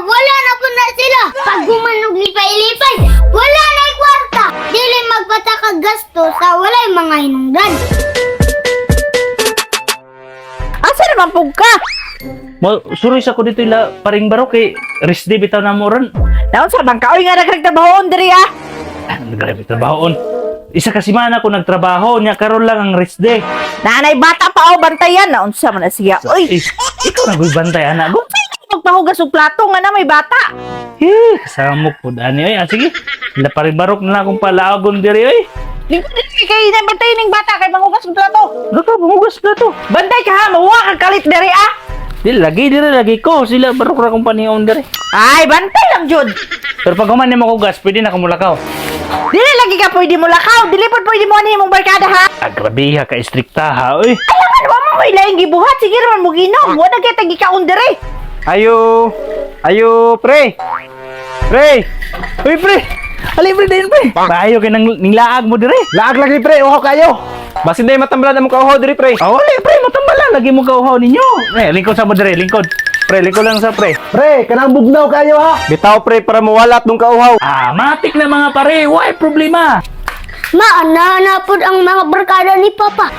wala na pud na sila. Pag human og lipay-lipay, wala na kwarta. Dili magpatakag gasto sa walay mga hinungdan. Asa naman pug ka? Mo suroy sa ko dito ila paring baro kay rest day bitaw na mo ron. Naon sa bang ka? Oy nga nagtrabahoon diri ah. Ah, grabe trabahoon. Isa ka semana ko nagtrabaho nya karon lang ang rest day. Nanay bata pa oh, bantayan na unsa man na siya. Oy, Eh, ikaw na goy bantay ana go. magpahugas og plato nga na may bata. Eh, kasamok pud ani oy. Ah, sige. Ila paring barok na lang akong palagon diri oy. Lingkod diri kay na bantay ning bata kay manghugas og plato. Gaka mangugas plato. Bantay ka ha, mawa kang kalit diri ah. Di lagi diri lagi ko sila barok ra akong panion diri. Ay, bantay lang jud. Pero pag human nimo hugas, pwede na kamulakaw. Dili lagi ka pwede mo lakaw, dili pod pwede mo ani imong barkada ha. Ah, grabe ha ka istrikta ha oy. Alangan wa mo may laing gibuhat, sige raman mo ginom. Wa na kay tagikaon diri. Ayo! Ayo, pre! Pre! Uy pre. Ali pre din pre. Maayo kay nang ninglaag mo diri. Laag lagi pre, uhaw kayo! Basin day matambalan ang kauhaw diri pre. Oh, wala pre, matambala lagi mo kauhaw ninyo. Eh, lingkod sa mo diri, lingkod. Pre, lingkod lang sa pre. Pre, kanang bugnaw kayo ha. Bitaw pre para mawalat nung kauhaw. Ah, matik na mga pare, why problema? Maana na pud ang mga barkada ni Papa.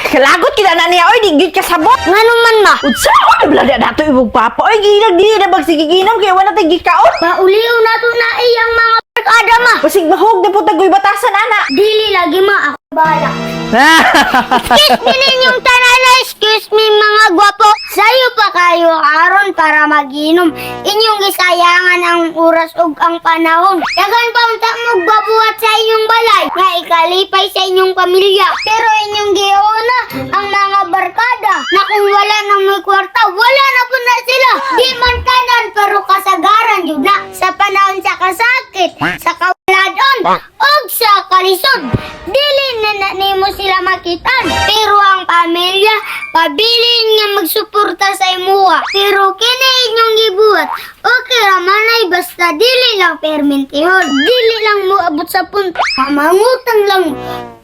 Kalagot kita na niya oy, di gyud ka sabot. Ngano man ma? Unsa man na blada nato imong papa oy, gilag dili na magsigiginom kay wala tay gikaon. Mauliw na to na iyang mga barkada ma. Basig mahog na po tagoy batasan ana. Dili lagi ma, ako bahala. Excuse me ninyong tanan, excuse me mga gwapo. Sayo pa kayo aron para maginom. Inyong gisayangan ang oras ug ang panahon. Dagan pa unta mo gwapuhat sa inyong balay nga ikalipay sa inyong pamilya. Pero inyong giuna ang mga barkada na kung wala nang may kwarta, wala na po na sila. Di man tanan pero kasagaran jud na sa panahon sa kasakit, sa kawaladon, ug sa kalisod. Dili na na nimo sila makitan. Pero ang pamilya, pabilin nga magsuporta sa imuha. Pero kini inyong gibuhat, okay ra man ay basta dili lang permintihon. Dili lang mo abot sa punto. Mamangutang lang mo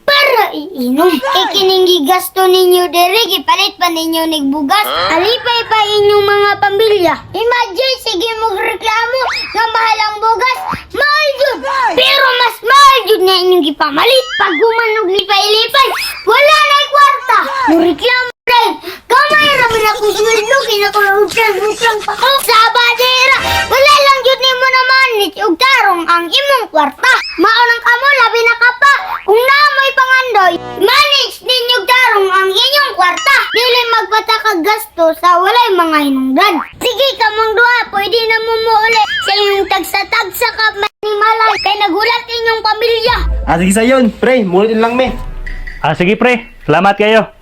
para iinom. Kay kining gigasto ninyo diri, gipalit pa ninyo nigbugas. Alipay pa inyong mga pamilya. Imagine, sige mo reklamo nga mahal ang bugas. Mahal jud. Pero mas mahal jud na inyong gipamalit. Pag human og lipay-lipay, wala na kwarta. Mo reklamo rin. Gamay ra man ako sweldo, kinakulutang-utang pa ko. Sa badera, wala lang jud nimo naman og tarong ang imong kwarta. Maunang kamo labi na ka pa. Kung naamoy pangandoy, manage ninyo tarong ang inyong kwarta. Dili magpatakag gasto sa walay mga hinungdan. Sige kamong duha, pwede na mo muuli sa inyong tagsa-tagsa ka manimalay kay nagulat inyong pamilya. Ah, sige sayon, pre, mulit lang me. Ah, sige pre. Salamat kayo.